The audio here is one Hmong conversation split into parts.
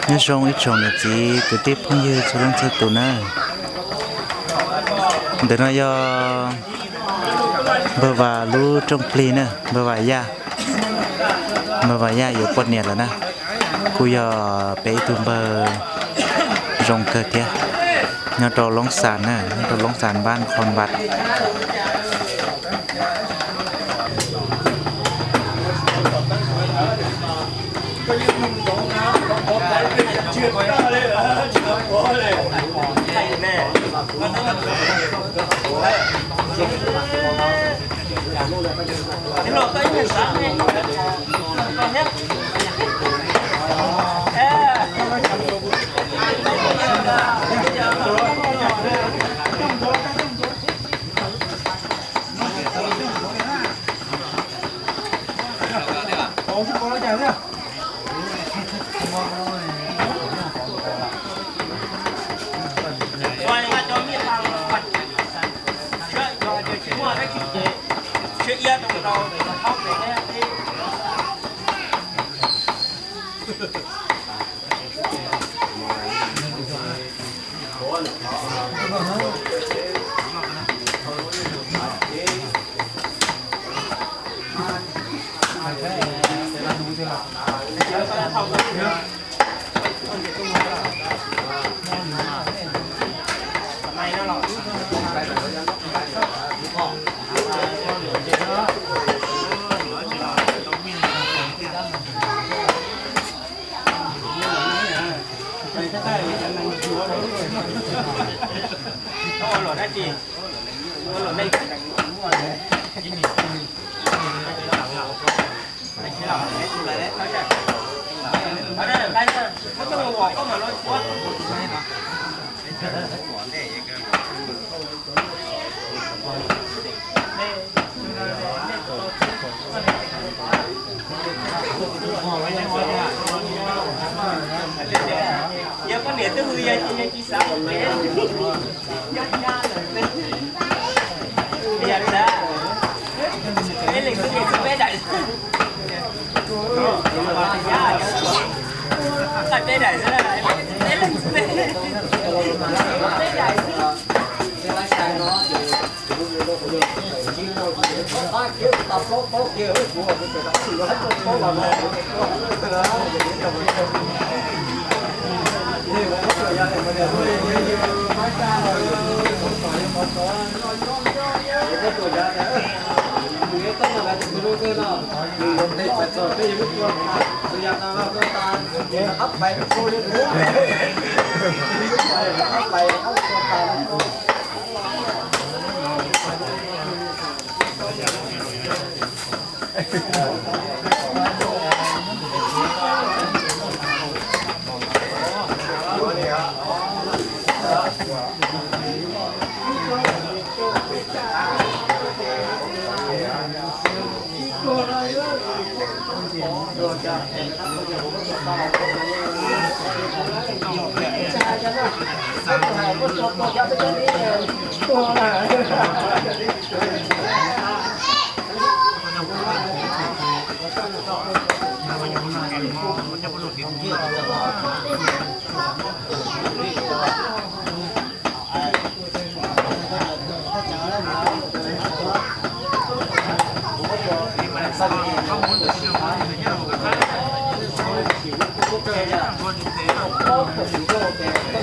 Nyob zoo ib tsoom niam txiv kwv tij phooj ywg txhua leej txhua tus na. Ntawm no yog npawg Vam lub rooj plig na, npawg Vam Yaj. Npawg Vam Yaj yuav poj niam lawm na. Kuj yog peb ib tug npawg zoo kawg thiab, nyob rau Loob Xas na, nyob rau Loob Xas npab Khon Vaj. Yog poj niam twb hwm yog tsis xav ua pem. Yog tag, peb leeg xwb, peb daim, peb daim xwb, peb leeg xwb, peb daim xwb.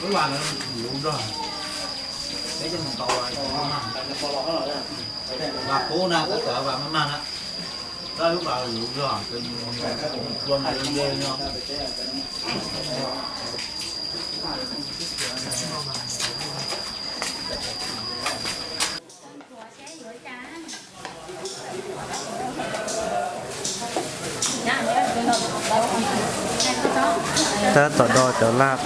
Lub vas no luv zog, peb coj mus tau, vas qub na, tab tom vas maj maj na. Tab lub vas luv zog, tua mas ze ze no. Tab tom do cov laj.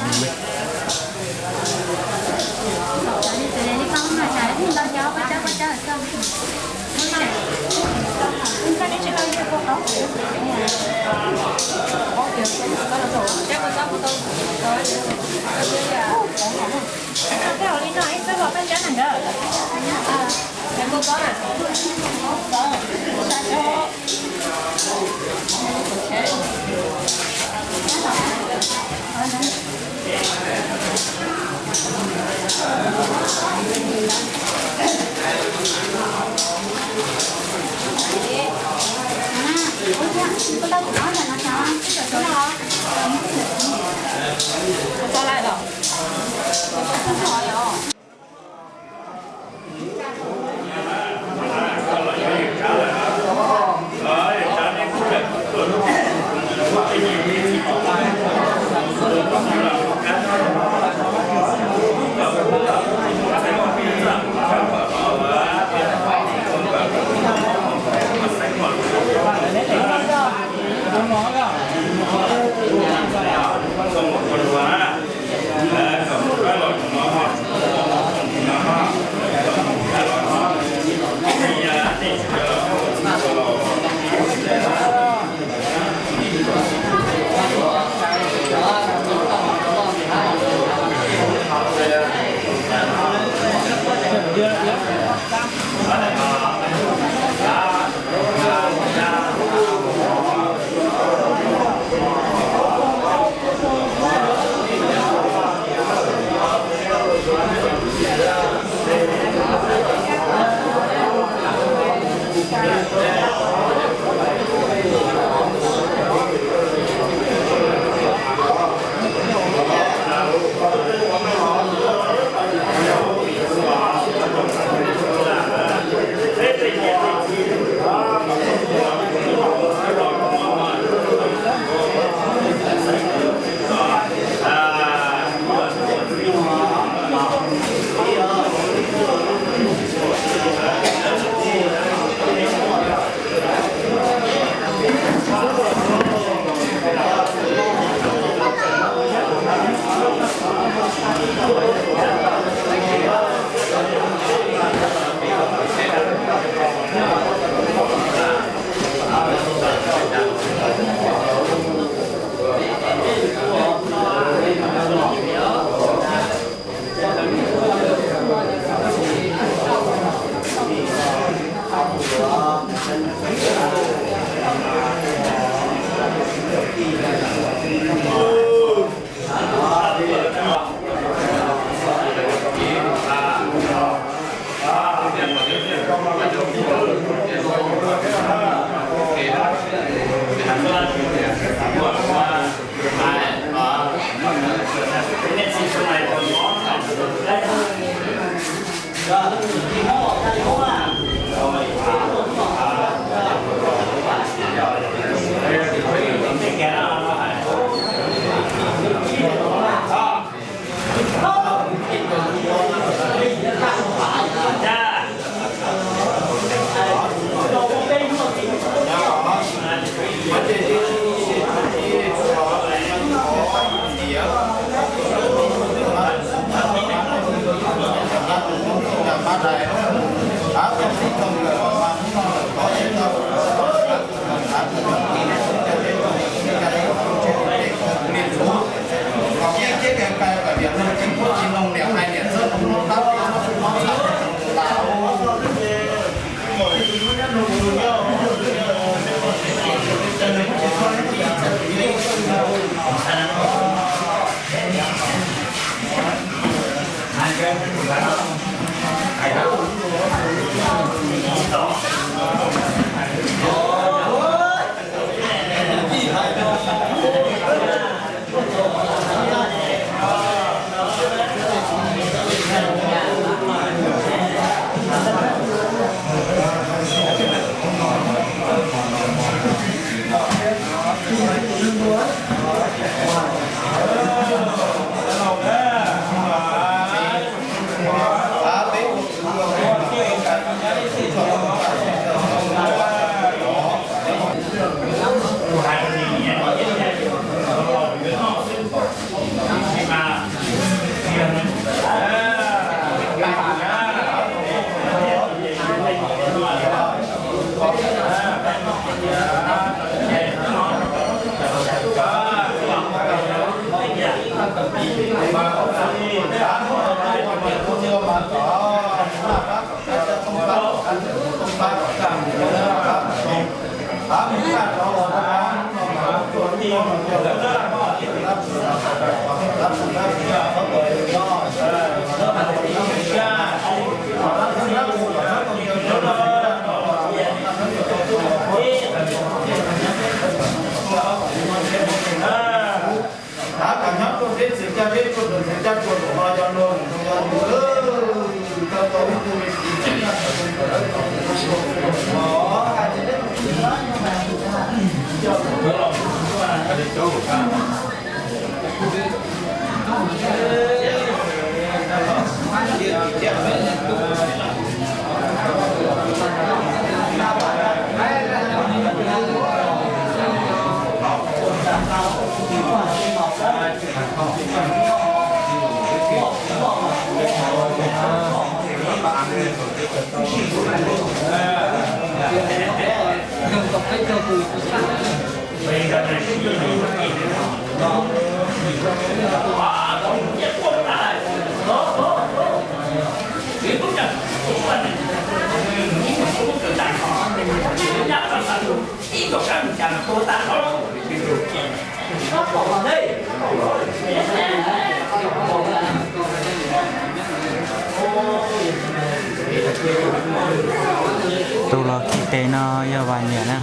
Tus los khi tes no yog Vam Nyiam na.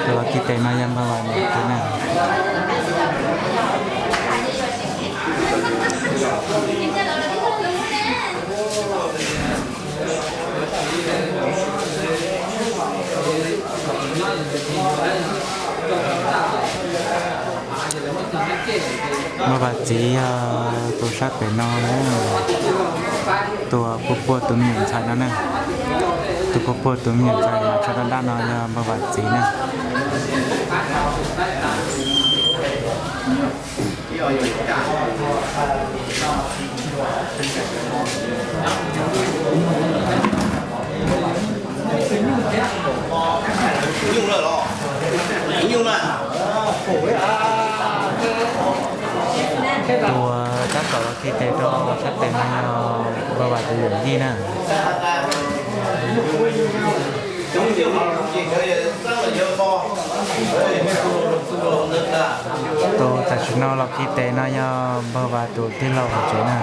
Tus los khi tes no yog npawg Vam Nyiam kiag na. Npawg Vam Txiv yog tus sab pem no na. Tus puag puag tus me nyuam ntxhais no na. Tus puag puag tus me nyuam ntxhais mas tsho daj daj no yog npawg Vam Txiv na. Tus tab tom los khi tes rau sab tes no yog npawg Vam tus yawm yij na. Tus tam sim no los khi tes no yog npawg Vam tus tij laug hauv tsev na.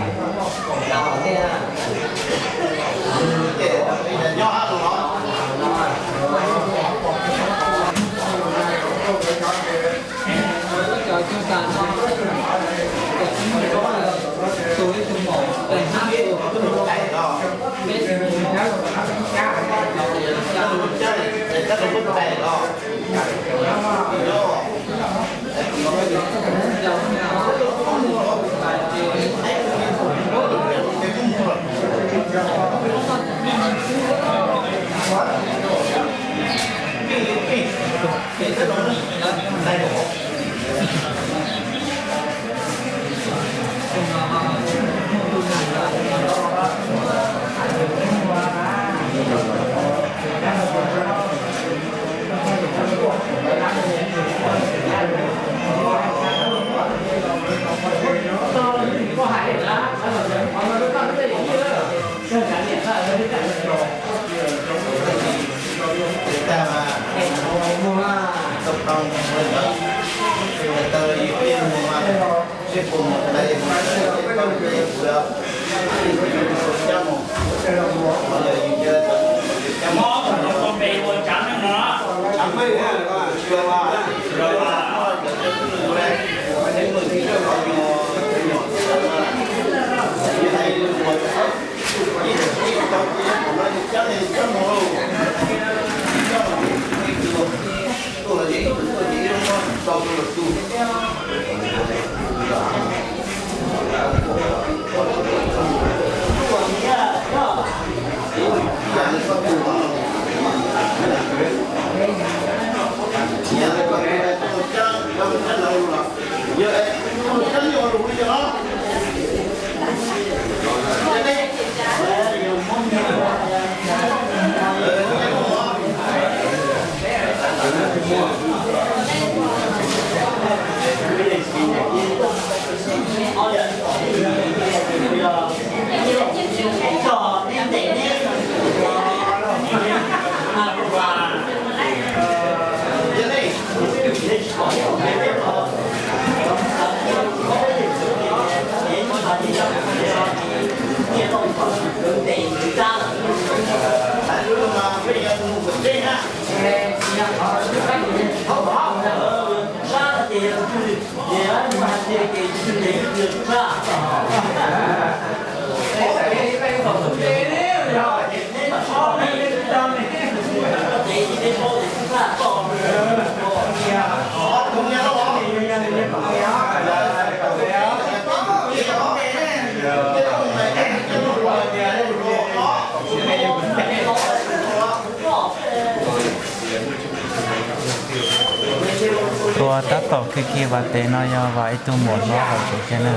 Tus tab tom khi khi Vam Tev no yog Vam ib tug muam hlob hauv tsev kiag na.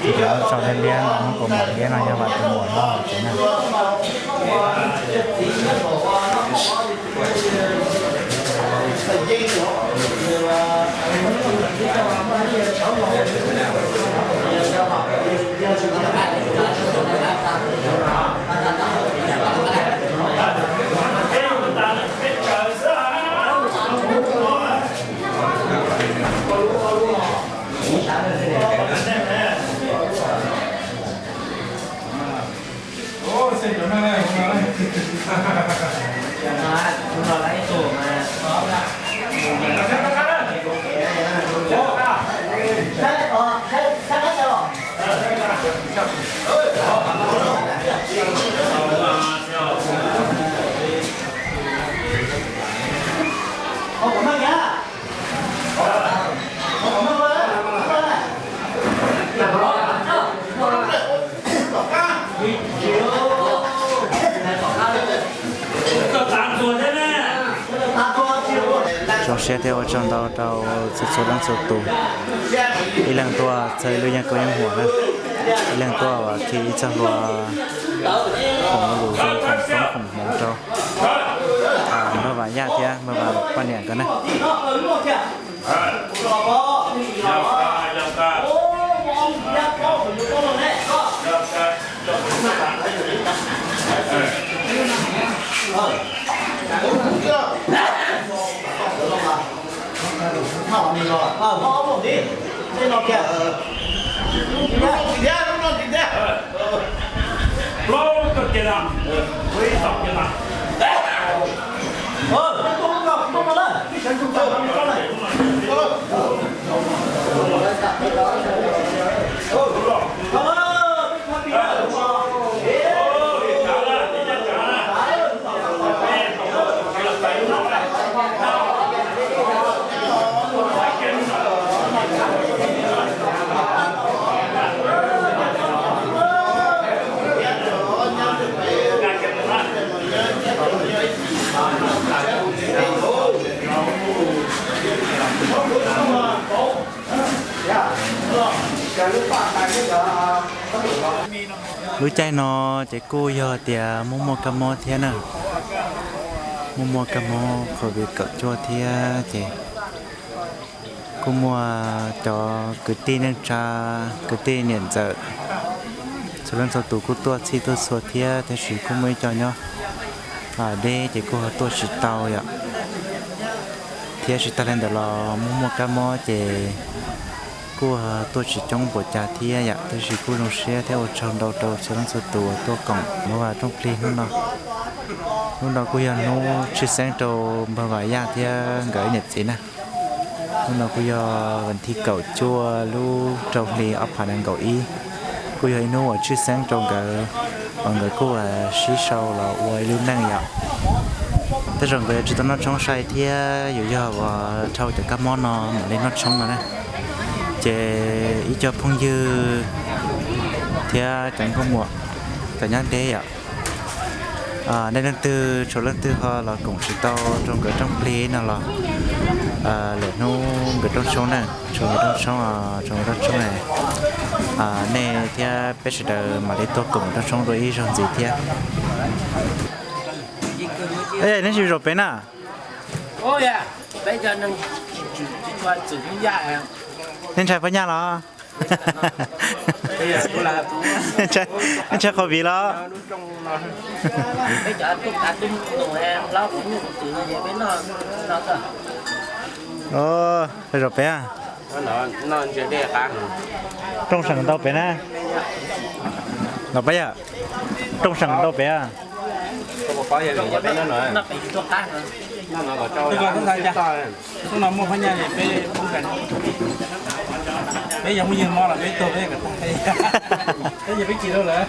Tus tso liab liab no, muab kaus mom liab no yog Vam tus muam hlob hauv tsev na. Zoo siab thiab ua tsaug ntau rau txhua txhua leej txhua tus. Ib leeg tuaj txog ib lub yeej koob yeej huam na, ib leeg tuaj ua khi ib txoj hlua khoom lus zoo khoom koob khoom hmoov rau npawg Vam Yaj thiab npawg Vam poj niam nkawd na. Lub caij no ces kuj yog tias muaj muaj kab mob thiab na, muaj muaj kab mob covid kaum cuaj thiab ces kuj muaj cov kwv tij neej tsa, kwv tij niam ntxawm, txhua leej txhua tus kuj tuaj txhij tuaj txhua thiab, tab sis kuj muaj ib co nyob deb ces kuj ho tuaj tsis tau yom. Thiab tsis tag li ntawd los muaj muaj kab mob ces kuj tuaj tsis coob npaum cas thiab yom, tab sis kuj zoo siab thiab ua tsaug ntau rau txhua leej txhua tus uas tuaj koom Npawg Vam rooj plig hnub no. Hnub no kuj yog hnub tshwj xeeb rau Npawg Vam Yaj thiab nkawd niam txiv na. Hnub no kuj yog vas thib kaum cuaj lub rau hli ob phav nees nkaum ib, kuj yog ib hnub uas tshwj xeeb rau nkawd, uas nkawd kuj sib sau los ua ib lub neej yom. Tej zaum nkawd yuav tsis tau noj tshoob sai thiab yuav yog uas dhau cov kab mob no mam li noj tshoob no na. Ces ib co phooj ywg thiab cov nkauj muam, cov nyob deb yom, nej leej twg tshuav leej twg ho los koom tsis tau rau nkawd rooj plig no los lwm hnub nkawd rooj tshoob na, tshuav nkawd rooj tshoob, tshuav nkawd rooj tshoob, nej thiab peb sawv daws mam li tuaj koom rooj tshoob dua ib zaug ntxiv thiab. Neb tsis zaum pem na? Nej ntshai Phab Nyaj los? Ntshai covid los? Zaum pem. Rooj seem ntau pem na. Los pab yawm, rooj seem ntau pem. Hnub no muaj Phab Nyaj peb, peb yog muaj yawg mob los peb tuag peb kom tag, peb yog peb chim rau lawm.